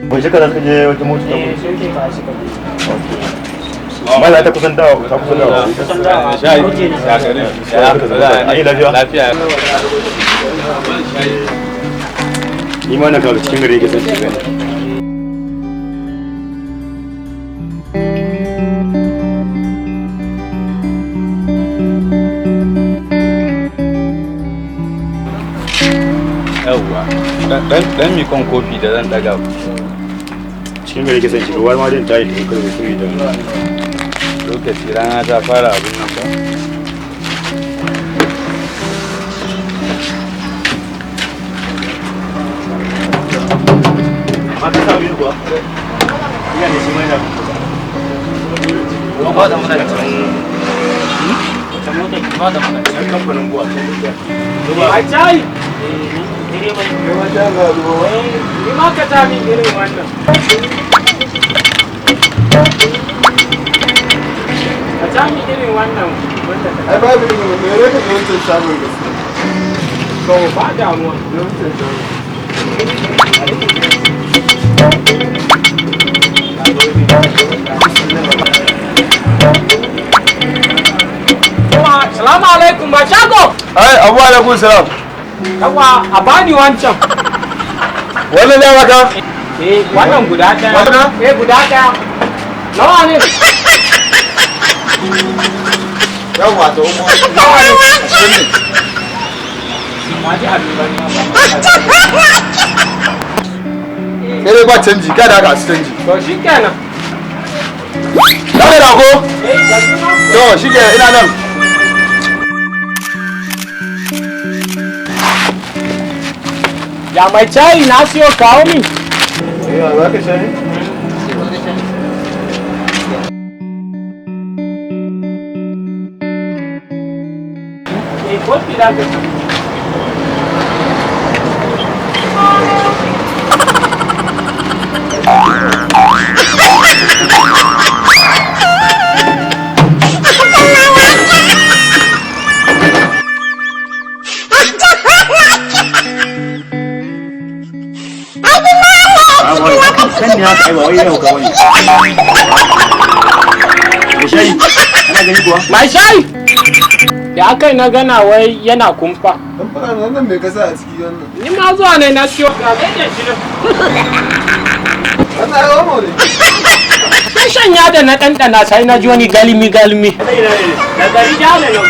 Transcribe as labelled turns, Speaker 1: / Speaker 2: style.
Speaker 1: Bai shekara suka je wajen mota ta
Speaker 2: Eh,
Speaker 1: kudu.
Speaker 2: sai ke ka shi ka je.
Speaker 1: Mala ta kusan dawo, ta kusan dawo.
Speaker 2: Kusan dawa.
Speaker 3: Shayi.
Speaker 2: Oke ne.
Speaker 3: Ya gari.
Speaker 1: Ya, ai lafiya.
Speaker 3: Lafiya.
Speaker 1: Ni ma na kawo cikin gari yake son shiga ne.
Speaker 3: Yawwa. Dan mikon kofi da zan daga.
Speaker 1: Cikin gari yake son shiga, wani ma din tayi da kai saboda
Speaker 3: Lokaci rana ta fara abin nan ba.
Speaker 1: Ma ka sa biyu kuwa? Ina da shi ma yana
Speaker 3: Ba da muna can.
Speaker 2: Wata mota ki ba da muna.
Speaker 1: Yan kamfanin buwa.
Speaker 2: A cayi. Ni ma ka ta min irin wannan. Ka ta min irin wannan wanda ka
Speaker 4: Ai babu irin wannan, ya rage wancan shagon gaskiya.
Speaker 2: To ba damuwa.
Speaker 4: Wancan shagon.
Speaker 2: Kuma salamu alaikum ba shago.
Speaker 4: Ai, abu alaikum salam.
Speaker 2: Yawa a bani wancan.
Speaker 4: Wannan ne maka?
Speaker 2: Eh wannan guda ɗaya.
Speaker 4: Wannan?
Speaker 2: Eh guda ɗaya. Nawa ne?
Speaker 4: Yawwa, to mu.
Speaker 2: Nawa ne?
Speaker 4: Ashirin ne.
Speaker 2: Ma ji abin ba ni ma ba.
Speaker 4: Sai dai ba canji, kada ka ci canji.
Speaker 2: To shikenan.
Speaker 4: Kada da ko?
Speaker 2: Eh yanzu ma.
Speaker 4: To, shi ke ina nan.
Speaker 2: Ya mai cayi na siyo kawo min.
Speaker 4: Eh, za ka sha ne?
Speaker 2: Eh kofi da ka ci.
Speaker 1: Kan ne haka ai ba wai yau ka wani. Mai shayi, ana gani kuwa?
Speaker 2: Mai shayi! Da aka yi na gana wai yana kumfa.
Speaker 4: Dan fara wannan me kasa a ciki wannan?
Speaker 2: Ni ma zuwa ne na siyo ga zai da shi nan.
Speaker 4: Wannan ai omo ne.
Speaker 2: Sai shanya da na ɗanɗana sai na ji wani galimi galimi. Da gari jana na.